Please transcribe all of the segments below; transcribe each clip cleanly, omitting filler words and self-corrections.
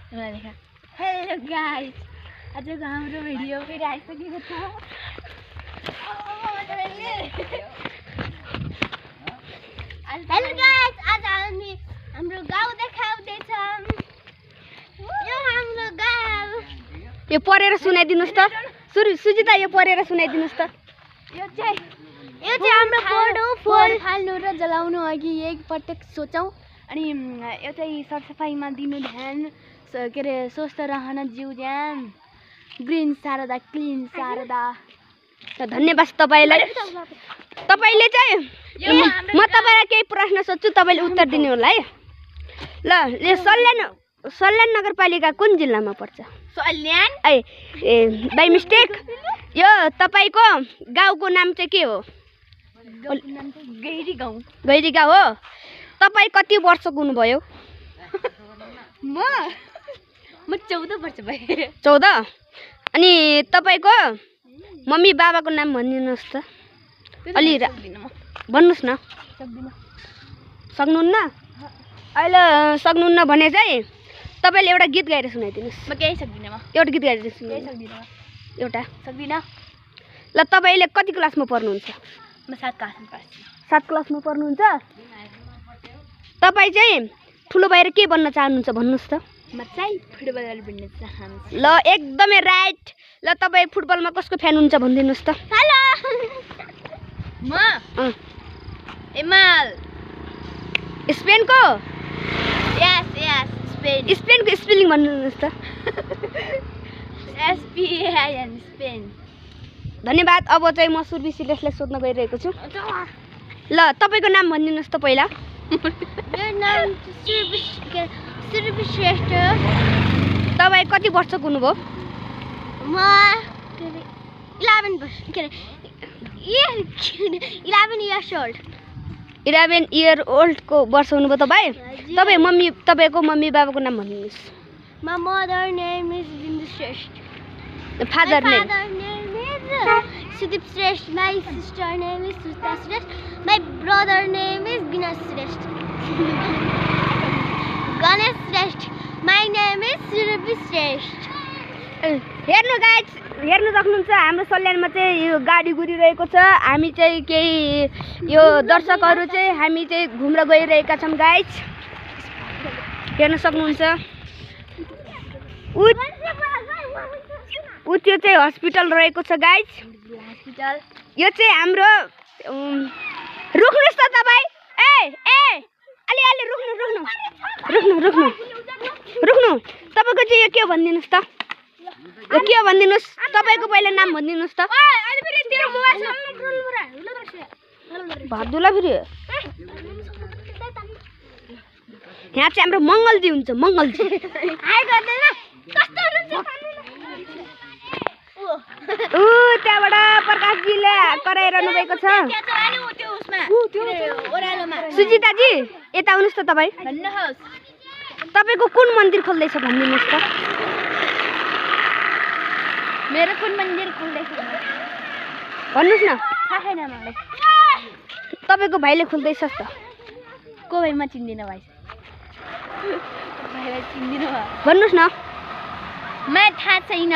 Hello guys, आजको हाम्रो video फेरि आइसकेको छ। हेलो गाइस, आज हामी हाम्रो गाउँ देखाउँदैछौँ। यो हाम्रो गाउँ। यो पढेर सुनाइदिनुस् त। सुजिता यो पढेर सुनाइदिनुस् त। यो चाहिँ हाम्रो फोन हो। फोन फाल्नु र जलाउनु अघि एकपटक सोचौँ। अनि यो चाहिँ सरसफाइमा दिनु ध्यान। के अरे स्वस्थ रहन जिउ ज्यान। Green Sharada, clean Sharada. धन्यवाद तपाईँलाई। तपाईँले चाहिँ म तपाईँलाई केही प्रश्न सोध्छु, तपाईँले उत्तर दिनु होला है। ल, यो सल्यान नगरपालिका कुन जिल्लामा पर्छ? सल्यान ए बाई मिस्टेक। यो तपाईँको गाउँको नाम चाहिँ के हो? गैरी गाउँ। गैरी गाउँ हो। तपाईँ कति वर्षको हुनुभयो? म 14 वर्ष भएँ। 14। अनि तपाईँको मम्मी बाबाको नाम भनिदिनुहोस् त। अलि भन्नुहोस् न। सक्नुहुन्न? अहिले सक्नुहुन्न भने चाहिँ तपाईँले एउटा गीत गाएर सुनाइदिनुहोस्। म केही सक्दिनँ। एउटा गीत गाएर सुनाइदिनुहोस्। एउटा सक्दिनँ। ल, तपाईँले कति क्लासमा पढ्नुहुन्छ? म 7 क्लासमा पढ्छु। 7 क्लासमा पढ्नुहुन्छ? तपाईँ चाहिँ ठुलो भएर के बन्न चाहनुहुन्छ भन्नुहोस् त। म चाहिँ फुटबलर बन्न चाहन्छु। ल, एकदमै राइट। ल, तपाईँ फुटबलमा कसको फ्यान हुन्छ भनिदिनुहोस् त। हेलो, म एमाल। स्पेनको? यस स्पेन। स्पेनको स्पेलिङ भन्नुहोस् त। SPAIN Spain. धन्यवाद। अब चाहिँ म सुरभि सिलेसलाई सोध्न गइरहेको छु। ल, तपाईँको नाम भनिदिनुहोस् त पहिला। मेरो नाम सुरभि श्रेष्ठ। तपाईँ कति वर्षको हुनुभयो? म 11 वर्ष। के अरे 11 इयर्स ओल्ड। 11 इयर ओल्डको वर्ष हुनुभयो तपाईँ? तपाईँको मम्मी बाबाको नाम भनिदिनुहोस्। My mother name is Bindu Shresht. Father My name? father name is Sudeep Shresht. My sister name is Sujita Shresht. My brother name is Ganesh Shresht. Ganesh Shresht. My name is Surabhi Shresht. हेर्नु guys, हेर्नु सक्नुहुन्छ हाम्रो सल्यानमा चाहिँ यो गाडी गुडिरहेको छ। हामी चाहिँ केही यो दर्शकहरू चाहिँ हामी चाहिँ घुम्न गइरहेका छौँ गाइस। हेर्न सक्नुहुन्छ। त्यो चाहिँ हस्पिटल रहेको छ गाइस। हस्पिटल। यो चाहिँ हाम्रो रुक्नुहोस् त तपाईँ। अलि रुक्नु। तपाईँको चाहिँ यो के हो भनिदिनुहोस् त। यो के हो भनिदिनुहोस्। तपाईँको पहिला नाम भनिदिनुहोस् त। भादुला फेरि यहाँ चाहिँ हाम्रो मङ्गलजी हुन्छ। मङ्गलजी त्यहाँबाट प्रकाशजीले कराइरहनु भएको छ। सुजिताजी यता आउनुहोस् त। तपाईँ तपाईँको कुन मन्दिर खोल्दैछ भनिदिनुहोस् त। मेरो कुन मन्दिर खोल्दैछ भन्नुहोस् न। थाहा छैन मलाई। तपाईँको भाइले खोल्दैछ त। को भाइ? म चिन्दिनँ भाइ। भाइलाई चिन्दिनँ भन्नुहोस् न। मलाई थाहा छैन।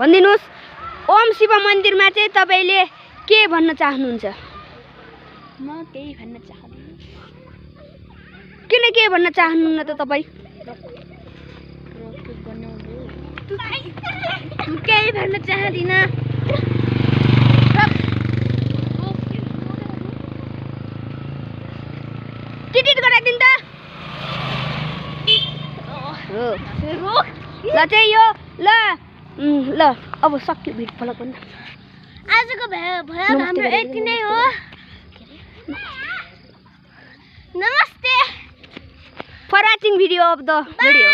भनिदिनुहोस्। ओम शिव मन्दिरमा चाहिँ तपाईँले के भन्न चाहनुहुन्छ? म केही भन्न चाहदिनँ। किन के भन्न चाहनुहुन्न त तपाईँ? केही भन्न चाहदिनँ। टिटिट गराइदिनु त। ल चाहिँ यो ल अब सक्यो भिड फलक भन्न। आजको भ्लग हाम्रो यति नै हो। नमस्ते for watching video of the video.